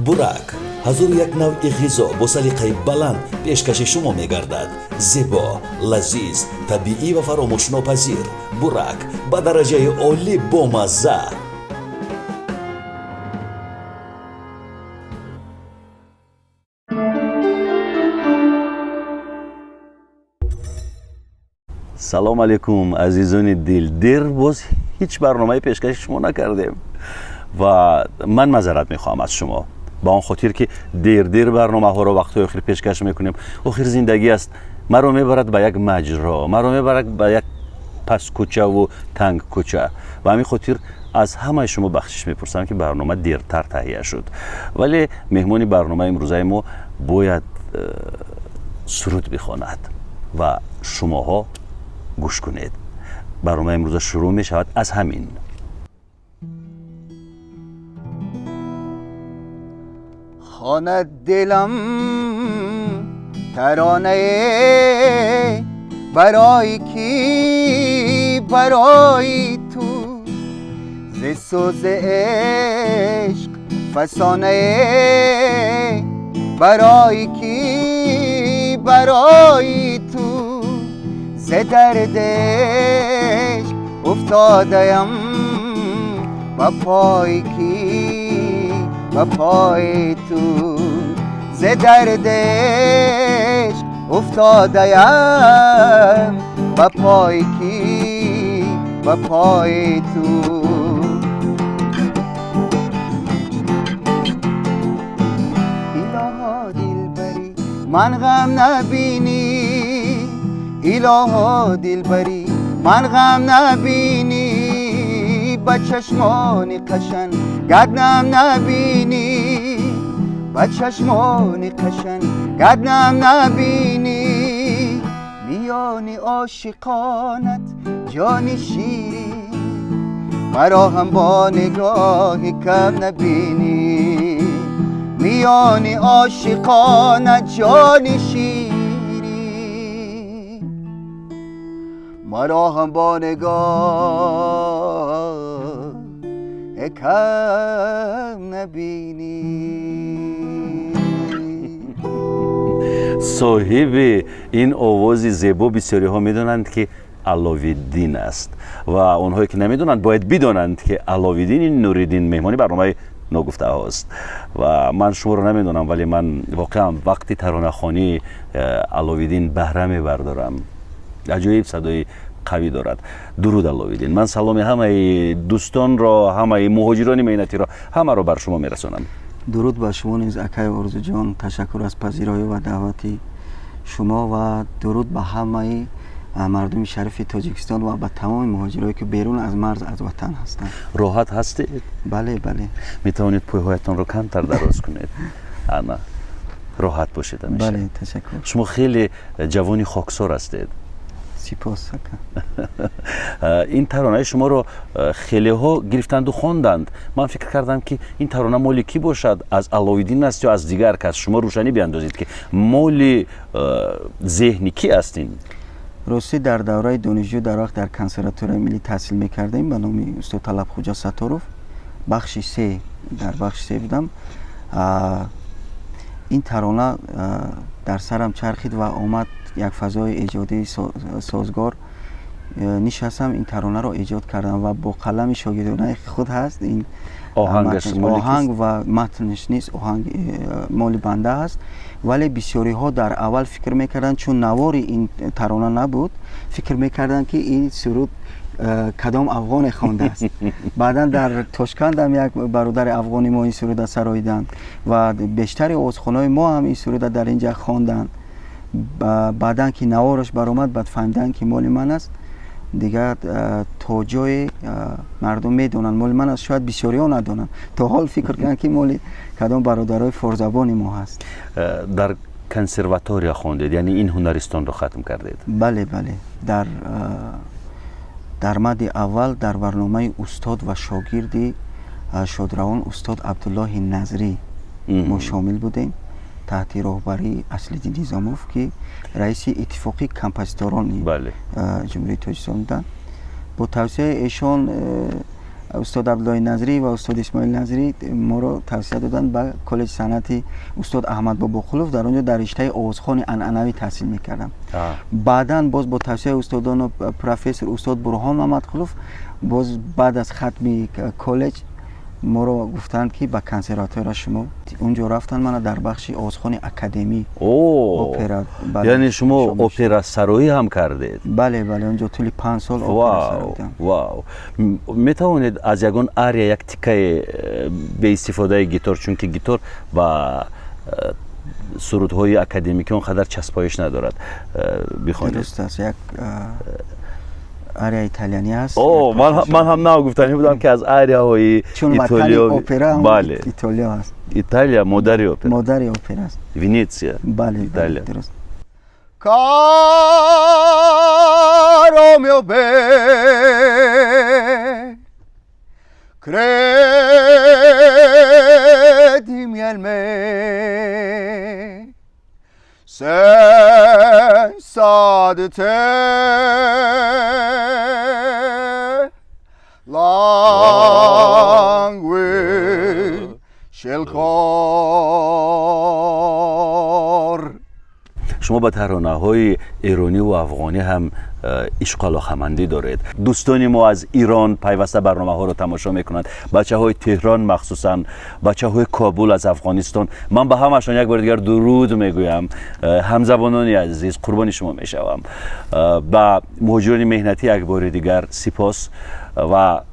Бурак ҳазору як навъи ғизо бо салиқаи баланд пешкаши шумо мегардад. Зебо, лазиз, табиӣ ва фаромӯшнопазир. Бурак ба дараҷаи олӣ бомазза. Салом алейкум, азизони дил. Дер боз ҳеҷ барномаи пешкаши шумо накардем ва ман маъзарат мехоҳам аз шумо ба он хотир, ки дер-дер барномаҳоро вақтҳои охир пешкаш мекунем. Охир зиндагӣ аст, маро мебарад ба як маҷро, маро мебарад ба як пасткӯчаву тангкӯча. Ба ҳамин хотир аз ҳамаи шумо бахшиш мепурсам, ки барнома дертар таҳия шуд. Вале меҳмони барномаи имрӯзаи мо бояд суруд бихонад ва шумоҳо гӯш кунед. Барномаи имрӯза шурӯъ мешавад аз ҳамин. خواند دلم ترانه برای کی، برای تو. ز سوز عشق فسانه برای کی، برای تو. ز درد عشق افتادم به پای کی، به پای تو. ز درد عشق افتادم به پای کی، به پای تو. الها دلبری من غم نبینی، الها دلبری من غم نبینی. به چشمان قشنگ گدنم نبینی، به چشمان قشنگ گدنم نبینی. میان عاشقانت جان شیرین، مرا هم با نگاه کم نبینی. میان عاشقانت جان شیرین، مرا هم با نگاه کم نبینی. Соҳиби ин овози зебо бисёриҳо медонанд, ки Аловиддин аст, ва онҳое ки намедонанд, бояд бидонанд, ки Аловиддини Нуриддин меҳмони барномаи ногуфтаҳост. Ва ман шуморо намедонам, вале ман воқеан вақти таронахонии Аловиддин баҳра мебардорам. Аҷоиб садои қавӣ дорад. Дуруд, Аловиддин. Ман саломи ҳамаи дӯстонро, ҳамаи муҳоҷирони меҳнатиро, ҳамаро бар шумо мерасонам. Дуруд ба шумо низ, акаи Орзуҷон. Ташаккур аз пазироӣ ва даъвати шумо ва дуруд ба ҳамаи мардуми шарифи Тоҷикистон ва ба тамоми муҳоҷирое, ки берун аз марз, аз ватан ҳастанд. Роҳат ҳастед? Бале, бале. Метавонед пойҳоятонро камтар дароз кунед. Ана, роҳат бошед ҳамеша. Бале, ташаккур. Шумо хеле ҷавони хоксор ҳастед. Сипос, ака. Ин таронаи шуморо хелеҳо гирифтанду хонданд. Ман фикр кардам, ки ин тарона моли кӣ бошад, аз Аловиддин аст ё аз дигар кас. Шумо рӯшанӣ биандозед, ки моли зеҳни кӣ аст ин? Ростӣ, дар давраи донишҷӯ, дар вақт дар консерваторияи миллӣ таҳсил мекардем ба номи устод Талабхуҷа Сатторов, бахши се, дар бахши се будам. Ин тарона дар сарам чархид ва омад. Як фазои эҷодии созгор нишастам, ин таронаро эҷод кардам ва бо қалами шогирдонаи худ ҳаст ин. Оҳанг ва матнш низ, оҳанг моли банда аст. Вале бисёриҳо дар аввал фикр мекарданд, чун навори ин тарона набуд, фикр мекарданд, ки ин суруд кадом афғоне хондааст. Баъдан дар Тошкандам як бародари афғони мо ин суруда сароиданд ва бештари овозхонаҳои мо ҳам ин суруда дар инҷа хонданд. Баъдан ки навораш баромад, баъд фаҳмиданд, ки моли ман аст. Дигар то ҷое мардум медонанд, моли ман аст. Шояд бисёриҳо надонанд, то ҳол фикр кунанд, ки моли кадом бародарои форзабони мо ҳаст. Дар консерватория хондед, яъне ин ҳунаристонро хатм кардед? Бале, бале. Дар мадди аввал дар барномаи устод ва шогирди шодравон устод Абдуллоҳи Назрӣ мо шомил будем, таҳти роҳбарии Аслиддин Низомов, ки раиси Иттифоқи композиторони Ҷумҳурии Тоҷикистон буданд. Бо тавсияи эшон Устод Абдуллои Назрӣ ва устод Исмоил Назрӣ моро тавсия доданд ба коллеҷи санъати устод Аҳмад Бобоқулов. Дар он ҷо дар риштаи овозхони анъанавӣ таҳсил мекардам. Баъдан боз бо тавсияи устодону профессор устод Бурҳон Мамадқулов, боз баъд аз хатми коллеҷ моро гуфтанд, ки ба консерватория шумо. Он ҷо рафтанд, мана дар бахши овозхони академӣ, опера. Яъне шумо операсароӣ ҳам кардед? Бале, бале, он ҷо тӯли 5 сол опера сароидам. Вау! Метавонед аз ягон ария як тикаи беистифодаи гитор, чунки гитор ба сурудҳои академикӣ он қадар часпоиш надорад, бихонед? Дуруст аст, як ария италиянӣ аст. О, ман ҳам нав гуфтанӣ будам, ки аз арияҳои Итолиё. Бале, Итолиё аст. Италия модари опера. Модари опера аст. Венеция. Бале. Италия. Дуруст. Caro mio ben, credimi al me, senza di te languisce il cor. Шумо ба таронаҳои эрониву афғонӣ ҳам ишқу алоқамандӣ доред. Дӯстони мо аз Ирон пайваста барномаҳоро тамошо мекунанд, бачаҳои Теҳрон, махсусан бачаҳои Кобул, аз Афғонистон. Ман ба ҳамашон як бори дигар дуруд мегӯям. Ҳамзабонони азиз, қурбони шумо мешавам. Ба муҳоҷирони меҳнатӣ як бори дигар сипос. Ва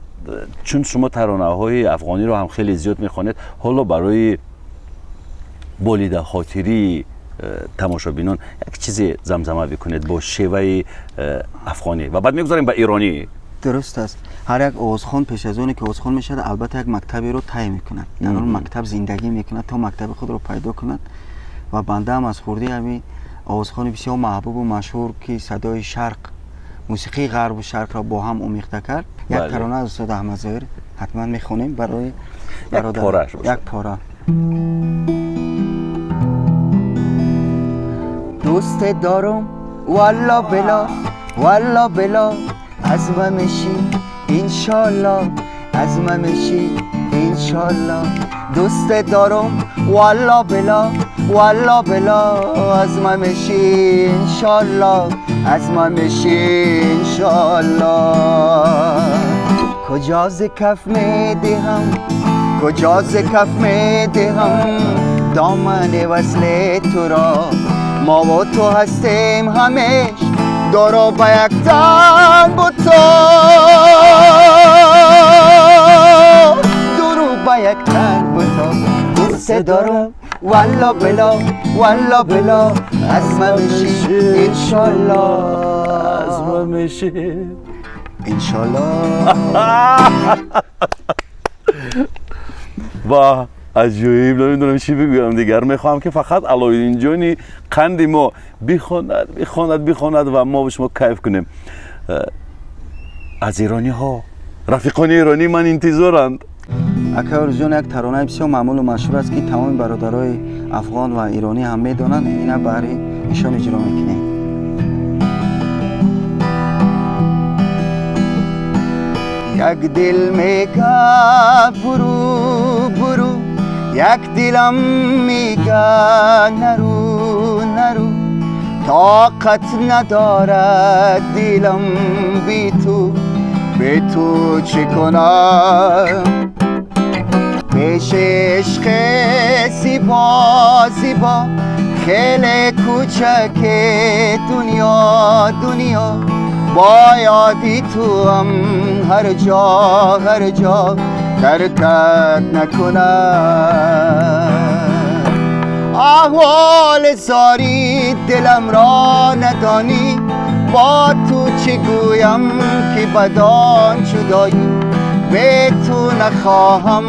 чун шумо таронаҳои афғониро ҳам хеле зиёд мехонед, ҳоло барои болидахотирии тамошобинон як чизе замзама бикунед бо шеваи афғонӣ ва баъд мегузарем ба иронӣ. Дуруст аст. Ҳар як овозхон пеш аз оне ки овозхон мешавад, албатта, як мактаберо тай мекунад, дар он мактаб зиндагӣ мекунад, то мактаби худро пайдо кунад. Ва бандаам аз хурдӣ ҳамин овозхони бисёр маҳбубу машҳур, ки садои шарқ, мусиқии ғарбу шарқро бо ҳам омехта кард, як тарона аз устод Аҳмад Зоҳир ҳатман мехонем барои бародар, як пора. دوست دارم والا بلا، والا بلا، از من میشی انشالله، از من میشی انشالله. دوست دارم والا بلا، والا بلا، از من میشی انشالله، از من میشی انشالله. کجا ز کف میدهم، کجا ز کف میدهم دامن وصل تو را؟ ما و تو هستیم همیش دارا به یک تن بتا، درو به یک تن بتا. دوست دارم والا بلا، والا بلا، از من میشی انشالله، از من میشی انشالله. ва аҷоиб! Намедонам чӣ бигӯям дигар. Мехоҳам, ки фақат Алоиддинҷони қанди мо бихонад, бихонад, бихонад ва мо шумо кайф кунем. Аз ирониҳо, рафиқони иронӣ ман интизоранд. Акай Орзуҷон, як таронаи бисёр маъмулу машҳур аст, ки тамоми бародарои афғон ва иронӣ ҳам медонанд. Ина баҳри ишон иҷро мекунем. Як дил мега буру, буру, як дилам мега нару, нару. Тоқат надорад дилам би ту, бе ту чӣ кунам? Пеш ишқ зебо, зебо, хеле кӯчак дунё, дунё. Бо ёди туам ҳар ҷо, ҳар ҷо, таркат накунам. Аҳволи зори дилам ро надонӣ, бо ту чӣ гӯям, ки бадон ҷудоӣ? Бе ту нахоҳам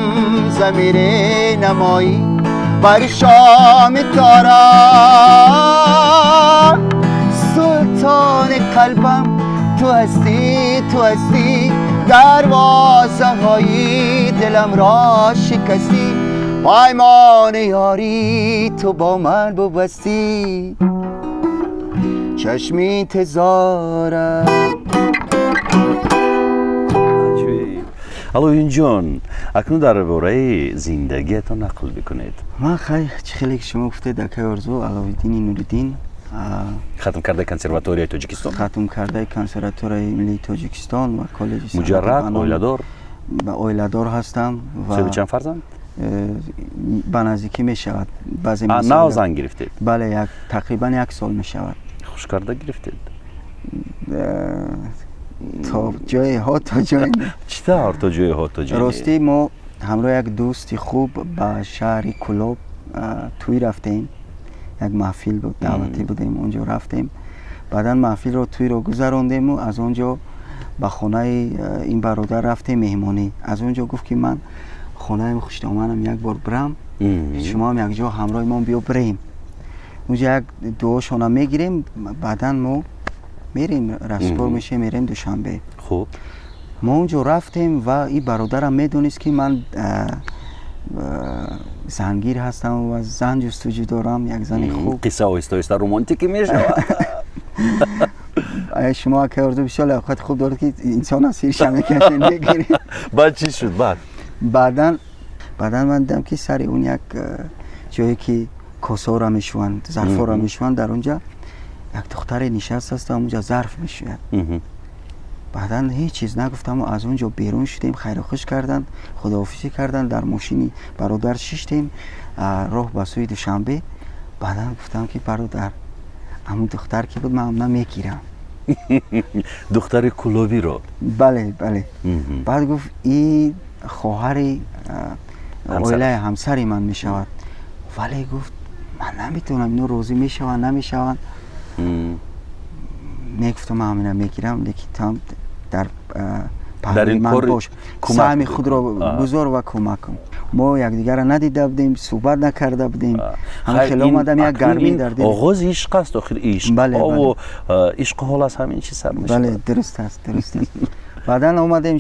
замире намоӣ бар шоми тора. Султони қалбам ту ҳастӣ, ту ҳастӣ, дарвозаҳои дилам ро шикастӣ, паймони ёрӣ ту бо ман бубастӣ, чашми интизорам. Алоуддинҷон, акнун дар бораи зиндагиятон нақл бикунед. Ман хай, чӣ хеле ки шумо гуфтед, акаи Орзу, Аловиддини Нуриддин. Хатм кардаи консерваторияи Тоҷикистон. Хатм кардаи консерваторияи миллии Тоҷикистон ва коллеҷи санъати муҷаррад, ба номи- оиладор? Ба оиладор ҳастам ва Соҳиби чанд фарзанд? Ба наздикӣ мешавад баъзе Нав масоила- зан гирифтед? Бале, як тақрибан як сол мешавад. Хуш карда гирифтед? То ҷоеҳо, то ҷое не. Чӣ тавр то ҷоеҳо, то ҷое? Ростӣ, мо ҳамроҳ як дӯсти хуб ба шаҳри Кулоб тӯй рафтем. Як маҳфил буд, даъватӣ будем, он ҷо рафтем. Баъдан маҳфилро, тӯйро гузарондему аз он ҷо ба хонаи ин бародар рафтем меҳмонӣ. Аз он ҷо гуфт, ки ман хонаи хуштоманам як бор бирам, шумо ҳам якҷо ҳамроҳи мо биё, бирем унҷо, як дуошона мегирем, баъдан мо мерем, распор мешем, мерем Душанбе. Мо он ҷо рафтем ва ин бародарам медонист, ки ман зангир ҳастам ва зан ҷустуҷӯ дорам, як зани хуб. Қисса оҳиста оҳиста романтикӣ мешавад. Шумо, акаи Орзу, бисёр лаёқати хуб доред, ки инсон асирша мекашед, мегиред. Баъд чӣ шуд баъд? Баъдан ман дидам, ки сари он як ҷое ки косаҳоро мешӯянд, зарфҳоро мешӯянд, дар он ҷа як духтаре нишастааст ва онҷа зарф мешӯяд. Баъдан ҳеҷ чиз нагуфтаму аз он ҷо берун шудем. Хайрухуш карданд, худоҳофизӣ карданд, дар мошини бародар шиштем, роҳ ба сӯи Душанбе. Баъдан гуфтам, ки бародар, ҳамун духтар ки буд, ман ҳамна мегирам. Духтари кулобиро? Бале. Баъд гуфт, и хоҳари оилаи ҳамсари ман мешавад, вале гуфт, ман наметавонам, ино розӣ мешаванд, намешаванд. Мегуфтам, ман ҳамина мегирам, лекин там дар паҳлӯи ман бош, саҳми худро гузор ва кӯмак кун. Мо якдигарро надида будем, суҳбат накарда будем. Ҳама хеле омадам, як гармӣ дар дил. Оғози ишқ аст охир, ишқову ишқу ҳол аз ҳамин чиз сар мешавад. Бале, дуруст аст, дуруст аст. Баъдан омадем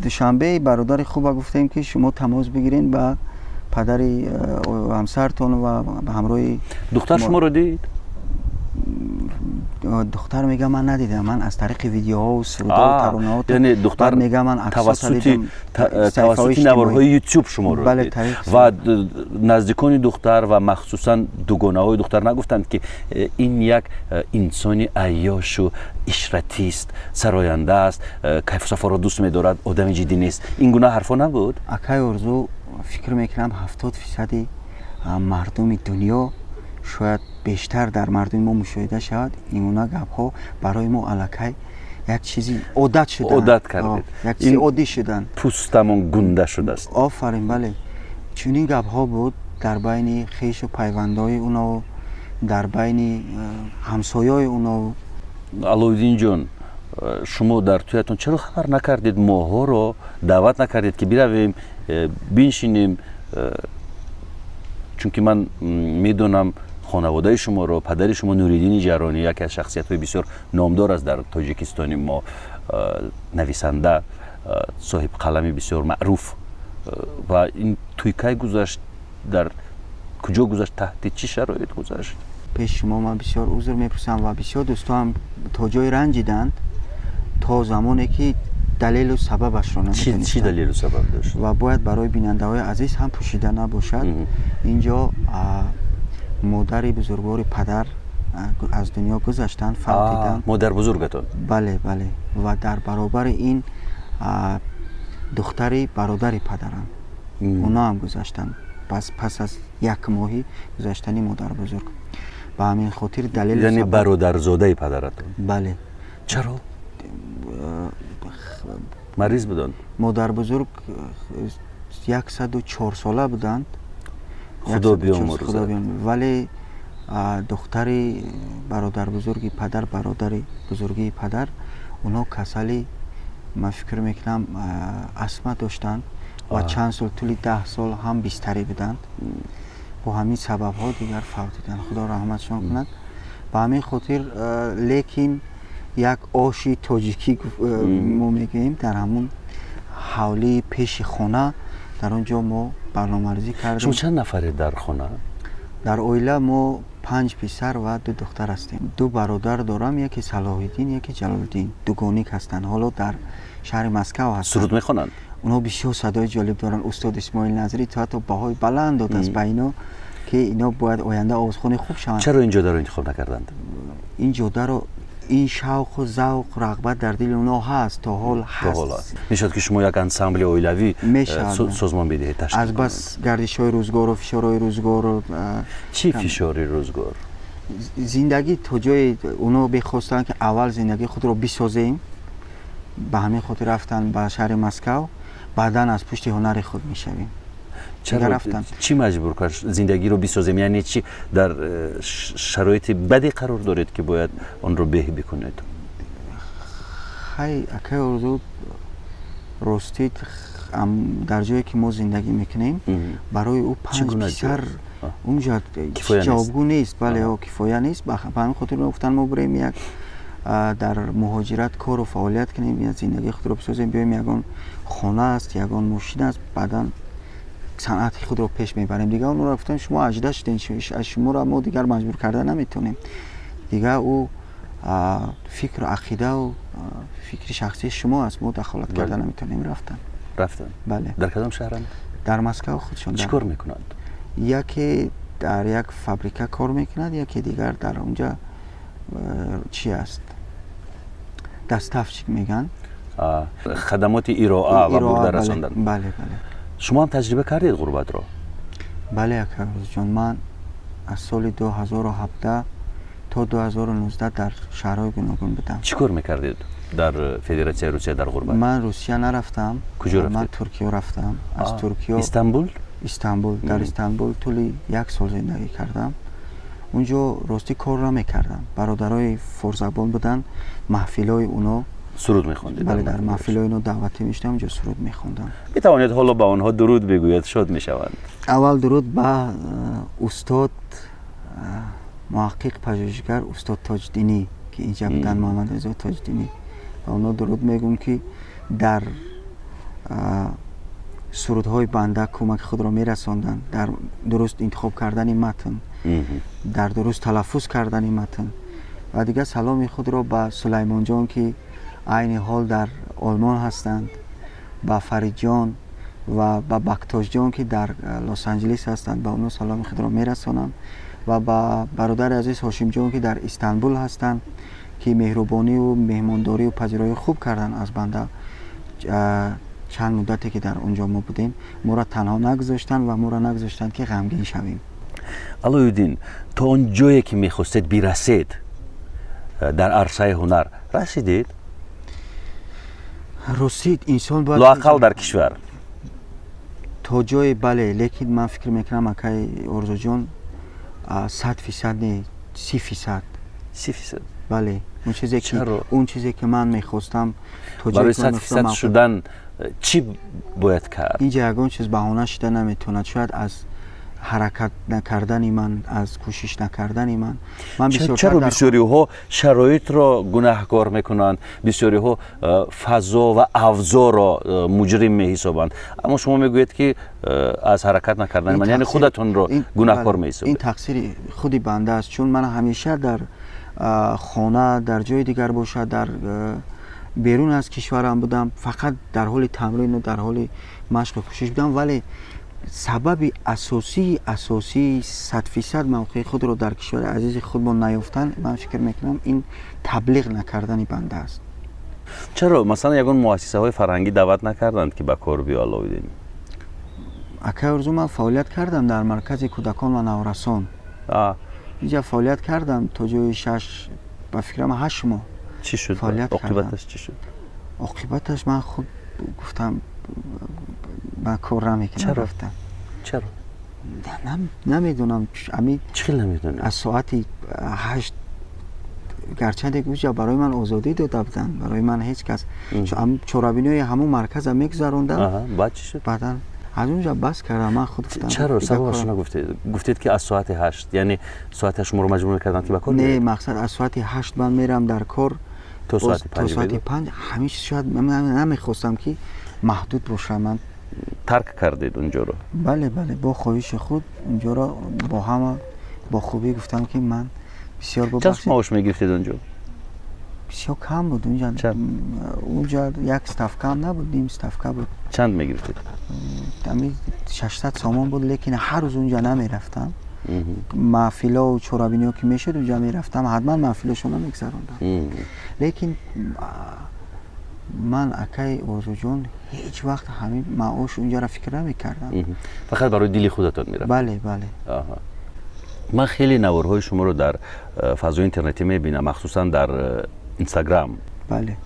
Душанбе, бародари хуба гуфтем, ки шумо тамос бигирен ба падари ҳамсартон ва ба ҳамроҳи Духтар шуморо дид? Духтар мега, ман надидам, ман аз тариқи видеоҳо, сурудҳо, таронаҳо. Яъне духтар мега, ман тавассути наворҳои Ютуб шуморо дид. Ва наздикони духтар ва махсусан дугонаҳои духтар нагуфтанд, ки ин як инсони айёшу ишратист, сароянда аст, кайфу сафоро дӯст медорад, одами ҷиддӣ нест? Ин гуна ҳарфҳо набуд? Акаи Орзу, фикр мекунам, 70 фисади мардуми дунё, шояд бештар дар мардуми мо мушоҳида шавад, ин гуна гапҳо барои мо аллакай як чизи одат шуданд. Одат кардед. Як чизи оддӣ шуданд. Пӯстамон гунда шудааст. Офарин, бале, чунин гапҳо буд дар байни хешу пайвандҳои уно, дар байни ҳамсоёи уно. Алоуддинҷон, шумо дар тӯятон чаро хабар накардед, моҳоро даъват накардед, ки биравем, биншинем? Чунки ман медонам хонаводаи шуморо. Падари шумо Нуриддини Ҷаронӣ яке аз шахсиятҳои бисёр номдор аст дар Тоҷикистони мо, нависанда, соҳибқалами бисёр маъруф. Ва ин тӯй кай гузашт, дар куҷо гузашт, таҳти чӣ шароит гузашт? Пеш шумо ман бисёр узр мепурсам ва бисёр дӯстоам то ҷое ранҷиданд, то замоне ки далелу сабабашро Чӣ далелу сабаб дошт? Ва бояд барои бинандаҳои азиз ҳам пӯшида набошад. Инҷо модари бузургвори падар аз дунё гузаштанд, фавтиданд. Модарбузургатон? Бале. Ва дар баробари ин духтари бародари падарам, оно ҳам гузаштанд пас аз як моҳи гузаштани модарбузург. Ба ҳамин хотир далел Яъне бародарзодаи падаратон? Бале. Чаро, мариз буданд? Модарбузург 104 сола буданд. Худо биомӯрзад. Вале духтари бародарбузурги падар, бародари бузургии падар, онҳо касали, ман фикр мекунам, астма доштанд ва чанд сол, тӯли 10 сол ҳам бистарӣ буданд. Бо ҳамин сабабҳо дигар фавтиданд, Худо раҳматшон кунад. Ба ҳамин хотир, лекин як оши тоҷикӣ мо мегӯем, дар ҳамун ҳавлии пеши хона, дар он ҷо мо барномарезӣ кардем. Шумо чанд нафаре дар хона? Дар оила мо панҷ писар ва ду духтар ҳастем. Ду бародар дорам, яке Салоҳиддин, яке Ҷалолиддин, дугоник ҳастанд, ҳоло дар шаҳри Москав ҳастанд. Суруд мехонанд? Онҳо бисёр садои ҷолиб доранд. Устод Исмоил Назарӣ то ҳатто баҳои баланд додааст ба ино, ки ино бояд оянда овозхони хуб шаванд. Чаро ин ҷодаро интихоб накарданд? Ин ҷодаро, ин шавқу завқ, рағбат дар дили онҳо ҳаст, то ҳол ҳаст. Мешавад, ки шумо як ансамбли оилавӣ Мешавад. созмон бидиҳед, ташкил. Аз бас гардишҳои рӯзгору фишорҳои рӯзгору Чӣ фишори рӯзгор? Зиндагӣ. То ҷое онҳо бехостанд, ки аввал зиндагии худро бисозем, ба ҳамин хотир рафтан ба шаҳри Москав, баъдан аз пушти ҳунари худ мешавем. Чаро? Рафтанд. Чӣ маҷбур кард, зиндагиро бисозем яъне чӣ? Дар шароити баде қарор доред, ки бояд онро беҳ бикунед? Хай, акай Орзу, ростӣ, дар ҷое ки мо зиндагӣ мекунем, барои ӯ панҷ писар унҷа ҷавобгӯ нест. Бале, кифоя нест. Ба ҳамин хотир гуфтан, мо бурем, як дар муҳоҷират кору фаъолият кунем, зиндагии худро бисозем, биёем, ягон хона аст, ягон мошин аст, баъдан санъати худро пеш мебарем. Дигар онро гуфтам, шумо ажда шудем, аз шуморо мо дигар маҷбур карда наметавонем. Дигар ӯ фикру ақидау фикри шахсии шумо аст, мо дахолат карда наметавонем. Рафтан. Рафтан. Бале. Дар кадом шаҳранд? Дар Москав худшон. Чӣ кор мекунанд? Яке дар як фабрика кор мекунад, яке дигар дар онҷа чи аст, доставщик мегӯянд. Хадамоти ироа ва бурда расондан. Бале. Шумо ҳам таҷриба кардед ғурбатро? Бале, акаҷон, ман аз соли 2017 то 2019 дар шаҳрҳои гуногун будам. Чӣ кор мекардед дар Федератсияи Русия, дар ғурбат? Ман Русия нарафтам. Куҷо рафтед? Ман Туркиё рафтам. Аз Туркиё Истанбул? Истанбул. Дар Истанбул тӯли як сол зиндагӣ кардам. Унҷо, ростӣ, кор намекардам, бародарои форсзабон буданд, маҳфилҳои уно Суруд мехондед? Бале, дар маҳфилҳои ино даъватӣ мешудам, унҷо суруд мехондам. Метавонед ҳоло ба онҳо дуруд бигӯед, шод мешаванд. Аввал дуруд ба устод, муҳаққиқ, пажӯҳишгар устод Тоҷдинӣ, ки инҷа буданд, Муҳаммадрезо Тоҷдинӣ. Ба онҳо дуруд мегӯм, ки дар сурудҳои банда кӯмаки худро мерасонданд, дар дуруст интихоб кардани матн, дар дуруст талаффуз кардани матн. Ва дигар саломи худро ба Сулаймонҷон, ки айни ҳол дар Олмон ҳастанд, ба Фаридҷон ва ба Бактошҷон, ки дар Лос-Анҷелес ҳастанд, ба онҳо саломи худро мерасонам ва ба бародари азиз Ҳошимҷон, ки дар Истанбул ҳастанд, ки меҳрубонию меҳмондорию пазироии хуб карданд аз банда. Чанд муддате ки дар он ҷо мо будем, моро танҳо нагузоштанд ва моро нагузоштанд, ки ғамгин шавем. Алоуддин, то он ҷое ки мехостед бирасед дар арсаи ҳунар, расидед? Ростӣ, инсон бояд Лоақал дар кишвар. То ҷое бале, лекин ман фикр мекунам, акай Орзуҷон, 100% не, 30%. 30%? Бале, он чизе ки ман мехостам. То барои 100% шудан чӣ бояд кард? Инҷа ягон чиз баҳона шида наметавонад. Шояд аз ҳаракат накардани ман, аз кӯшиш накардани ман. Ман чаро бисёриҳо шароитро гунаҳкор мекунанд, бисёриҳо фазо ва авзоро муҷрим меҳисобанд, аммо шумо мегӯед, ки аз ҳаракат накардани ман, яъне худатонро гунаҳкор меҳисобед? Ин тақсири худи банда аст, чун ман ҳамеша дар хона, дар ҷои дигар бошад, дар берун аз кишварам будам, фақат дар ҳоли тамрину дар ҳоли машқу кӯшиш будам. Вале сабаби асосии 100% мавқеи худро дар кишвари азизи худмон наёфтан, ман фикр мекунам, ин таблиғ накардани банда аст. Чаро, масалан, ягон муассисаҳои фарҳангӣ даъват накарданд, ки ба кор биё, Аллоуддин? Акай Орзу, ман фаъолият кардам дар маркази кӯдакон ва наврасон. Инҷа фаъолият кардам то ҷои 6, ба фикрам, 8 моҳ. Чӣ шуд? Фаъолият. Оқибаташ чӣ шуд? Оқибаташ ман худ гуфтам, ба кор намекунам, рафтам. Чаро? Намедонам, ами. Чӣ хел намедонед? Аз соати 8, гарчанде уҷа барои ман озодӣ дода буданд, барои ман ҳеҷ кас, чорабиниҳои ҳамон марказа мегузарондам. Баъд чӣ шуд? Баъдан аз онҷа бас кардам, ман худ гуфтам. Чаро, сабабашо нагуфтед? Гуфтед, ки аз соати 8, яъне соати 8 шуморо маҷбур мекарданд, ки ба кор? Не, мақсад, аз соати 8 ман мерам дар кор то соати 5. Соати 5. Ҳамин шояд намехостам, ки маҳдуд бошам ман. Тарк кардед унҷоро? Бале, бо хоҳиши худ унҷоро бо ҳама бо хубӣ гуфтам, ки ман бисёр. Чанд маош мегирифтед онҷо? Бисёр кам буд унҷа. Унҷа як ставка ҳам набуд, ним ставка буд. Чанд мегирифтед? Ами 600 сомон буд, лекин ҳар рӯз унҷа намерафтам. Маҳфилову чорабиниҳо ки мешуд, унҷа мерафтам, ҳатман маҳфилошонро мегзарондам. Лекин ман, акай Орзуҷон, ҳеҷ вақт ҳамин маош унҷаро фикр намекардам. Фақат барои дили худатон мерафт? Бале, бале. Ман хеле наворҳои шуморо дар фазои интернетӣ мебинам, махсусан дар Инстаграм.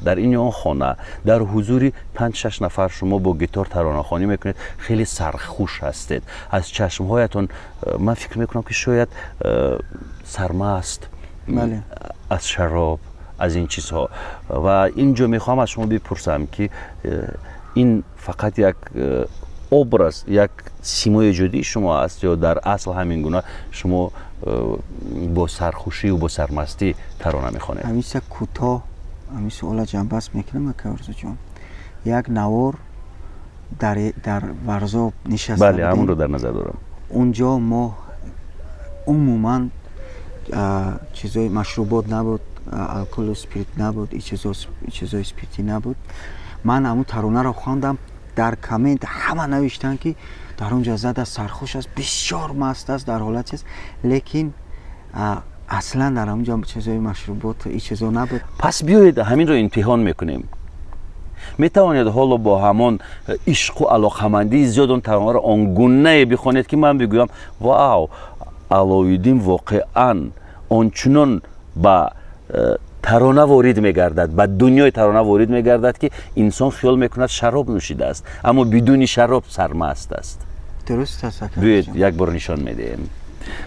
Дар ин ё он хона дар ҳузури 5-6 нафар шумо бо гитор таронахонӣ мекунед, хеле сархуш ҳастед. Аз чашмҳоятон ман фикр мекунам, ки шояд сармаст аз шароб, аз ин чизҳо. Ва ин ҷо мехоҳам аз шумо бипурсам, ки ин фақат як образ, як симои эҷодии шумо аст ё дар асл ҳамин гуна шумо бо сархушиву бо сармастӣ тарона мехонед? Ҳамиса кӯтоҳ ҳамин суола ҷамъбаст мекунам, ака Орзуҷон. Як навор дар Варзоб нишаста. Бале, ҳамонро дар назар дорам. Унҷо мо умуман чизои машрубот набуд, алкоголу спирт набуд, чизои спиртӣ набуд. Ман ҳамун таронаро хондам, дар коммент ҳама навиштанд, ки дар он ҷо зада сархуш аст, бисёр маст аст, дар ҳолат чиз, лекин аслан дар ҳамун ҷо чизои машрубот, ин чизо набуд. Пас биёед, ҳаминро имтиҳон мекунем. Метавонед ҳоло бо ҳамон ишқу алоқамандии зиёд он таронаро он гунае бихонед, ки ман бигӯям: вау, Алоиддин воқеан ончунон ба тарона ворид мегардад, ба дунёи тарона ворид мегардад, ки инсон хиёл мекунад, шароб нӯшидааст, аммо бидуни шароб сармаст аст. Дуруст аст. Биёед, як бор нишон медиҳем.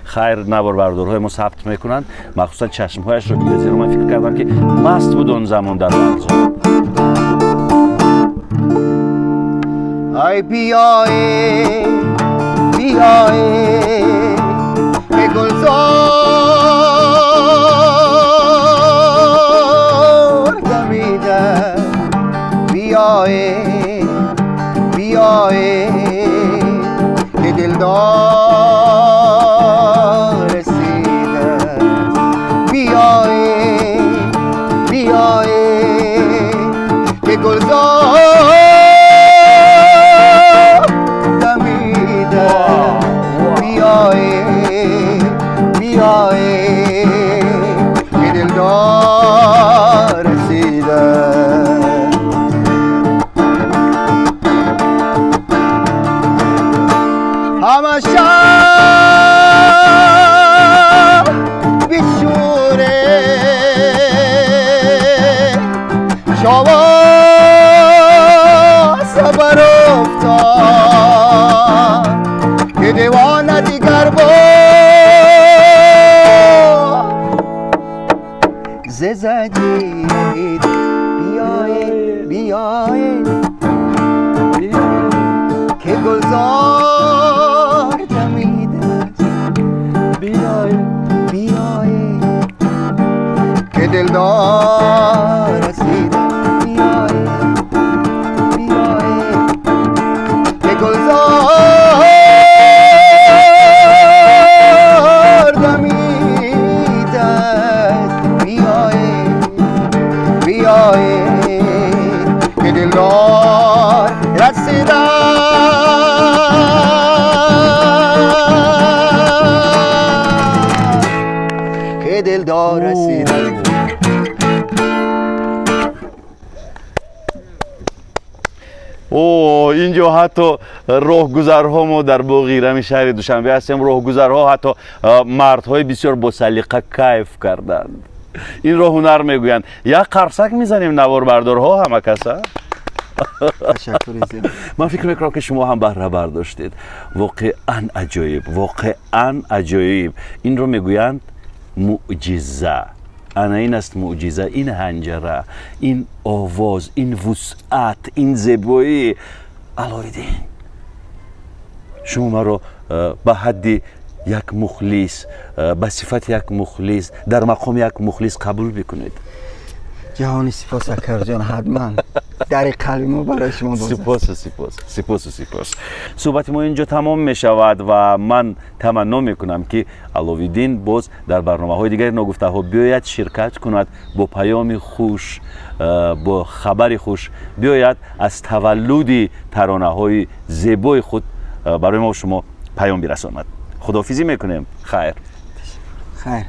Хайр, наворбардорҳои мо сабт мекунанд, махсусан чашмҳояшро бигӯяд, зеро ман фикр кардам, ки маст буд он замон дар Варзоб. Ай, биёе, биёе, ки гулзор дамида, биёе, биёе, ки дилдор расида, биёе, биёе, ки гулзор дамида, биёе, биёе, ки дилдор расида. Ҳама шаб бишӯре шовоз бар افتاد که دیوانه دیگر با ز زنجیر. بیایه، بیایه، که گلزار دمیده است، بیایه، بیایه، که دلدار رسیده، بیایه، بیایه، که گلزار دمیده است، بیایه، بیایه، که دلدار رسیده، که دلدار رسیده. О, инҷо ҳатто роҳгузарҳо, мо дар боғи Ирами шаҳри Душанбе ҳастем, роҳгузарҳо, ҳатто мардҳои бисёр босалиқа кайф карданд. Инро ҳунар мегӯянд. Як қарсак мезанем, наворбардорҳо, ҳама каса. Ташаккури зиёд. Ман фикр мекунам, ки шумо ҳам баҳра бардоштед. Воқеан аҷоиб, воқеан аҷоиб. Инро мегӯянд мӯъҷиза. Ана ин аст мӯъҷиза, ин ҳанҷара, ин овоз, ин вусъат, ин зебоӣ. Алоиддин, шумо маро ба ҳадди як мухлис, ба сифати як мухлис, дар мақоми як мухлис қабул бикунед. Ҷаҳони сипос, акарҷон, ҳатман. Дари қалби мо барои шумо боз аст. Сипосу сипос, сипосу сипос. Суҳбати мо инҷо тамом мешавад ва ман таманно мекунам, ки Аловиддин боз дар барномаҳои дигари Ногуфтаҳо биёяд, ширкат кунад, бо паёми хуш, бо хабари хуш биёяд, аз таваллуди таронаҳои зебои худ барои мо шумо паём бирасонад. Худоҳофизӣ мекунем, хайр. Хайр.